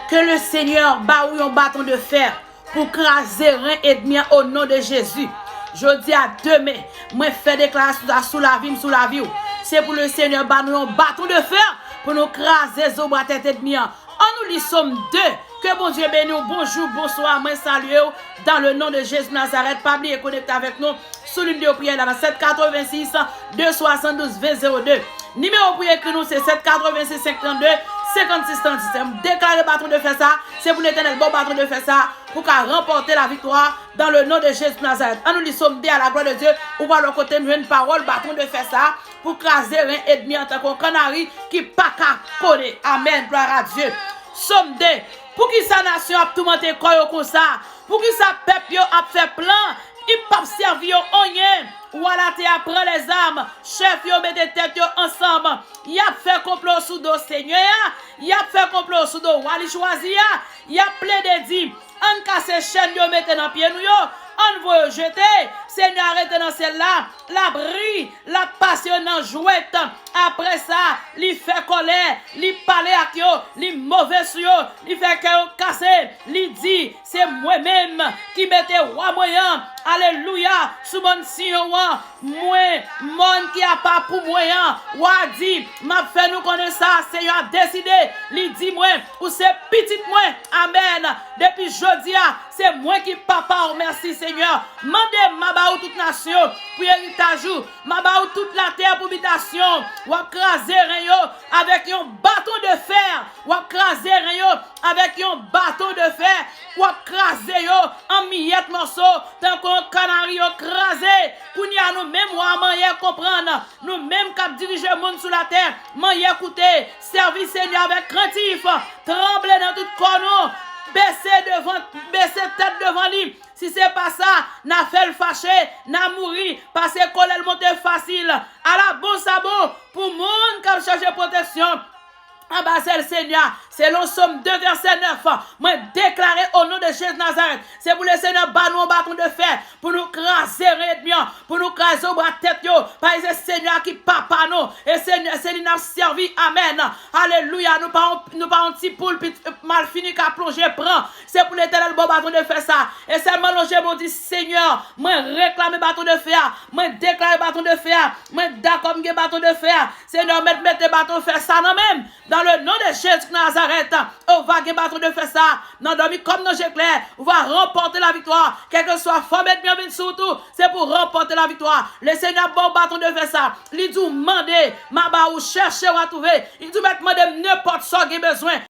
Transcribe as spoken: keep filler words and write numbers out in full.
Ke le Senyè ba ou yon baton de fè pou kraze ren ènmi an o non de Jezi. Jodi a, demen, mwen fè deklarasyon sa sou lavi m, sou lavi w. Se pou le Senyè ba nou yon baton de fè pou nou kraze zo bwa tèt ènmi an. Ann nou li Sòm de. Ke Bondye beni w. Bonjou, bonswa, mwen salye w dans le nom de Jésus Nazareth. Pa bliye konekte avèk nou sou liy de priyè la nan sèt katrevensis, de swasanndouz, ven zewo de. Nimewo pou ekri nou se sèt katrevensis, senk trannde, senkannsis, trannsis. M deklare baton de fè sa, se pou Letènèl ba w baton de fè sa, pou ka ranpòte laviktwa dans le nom de Jésus Nazareth. Ann nou li Sòm de à la gloire de Dieu, ou pral wè kote nou jwenn pawòl baton de fè sa, pou kraze ren ènmi an tankou yon kannari ki pa ka kole. Amèn, gloire à Dieu. Sòm de. Poukisa nasyon ap toumante kò yo konsa? Poukisa pèp yo ap fè plan? Li p ap sèvi yo anyen. Wa latè a pran lèzam. Chèf yo mete tèt yo ansanm. Y ap fè konplo sou do Senyè a. Y ap fè konplo sou do wa li chwazi a. Y ap plede di, ann kase chèn yo mete nan pye nou yo. Ann voye yo jete. Senyè a rete nan syèl la. L ap ri. L ap pase yo nan jwèt. Apre sa, li fè kòlè, li pale ak yo, li move sou yo, li fè kè yo kase, li di, se mwen menm ki mete wa mwen an, alelouya, sou mòn Siyon an, mwen, mòn ki apa pou mwen an. Wa di, m ap fè nou konnen sa, Senyè a deside, li di mwen, ou se pitit mwen, amèn. Depi jodi a, se mwen ki papa w, mèsi Senyè. Mande m, m a ba ou tout nasyon pou eritaj ou. M a ba ou tout latè pou bitasyon. W ap kraze ren yo avèk yon baton de fè. W ap kraze ren yo avèk yon baton de fè. W ap kraze yo an miyèt mòso, tankou yon kanari yo kraze. Kounye a nou menm wa a manyè konprann. Nou menm k ap dirije moun sou latè, manyè koute. Sèvi Senyè avèk krentif. Tranble nan tout kò nou. Bese devan, bese tèt devan li. Si se pa sa, n a fè l fache, n a mouri, paske kòlè l monte fasil. Ala bon sa bon pou moun k ap chache pwoteksyon anba zèl Senyè a. Selon Sòm de vèsè nèf, mwen deklare o non de Jezi Nazarèt, se pou le Senyè ba nou yon baton de fè pou nou kraze ren ènmi an, pou nou kraze obra tèt yo, paske se Senyè a ki papa nou, e Senyè, se li n ap sèvi. Amèn. Alelouya. Nou pa yon, nou pa yon ti poul pit-, malfini k ap lonje pran. Se pou Letènèl ba w baton de fè sa. E sèlman lonje men w di, Senyè, mwen reklame baton de fè a. Mwen deklare baton de fè a. Mwen dakò m gen baton de fè a. Senyè, mèt mete baton fè sa nan men m. Dans le nom de Jésus Nazareth, ou va gen baton de fè sa. Nan dòmi kòm nan je klè, ou va ranpòte laviktwa. Kèlkeswa fòm ènmi an vin sou ou tou, se pou ranpòte laviktwa. Le Senyè ap ba w baton de fè sa. Li di w mande, m a ba ou, chèche, w a twouve. Li di w mèt mande m nenpòt sa w gen bezwen.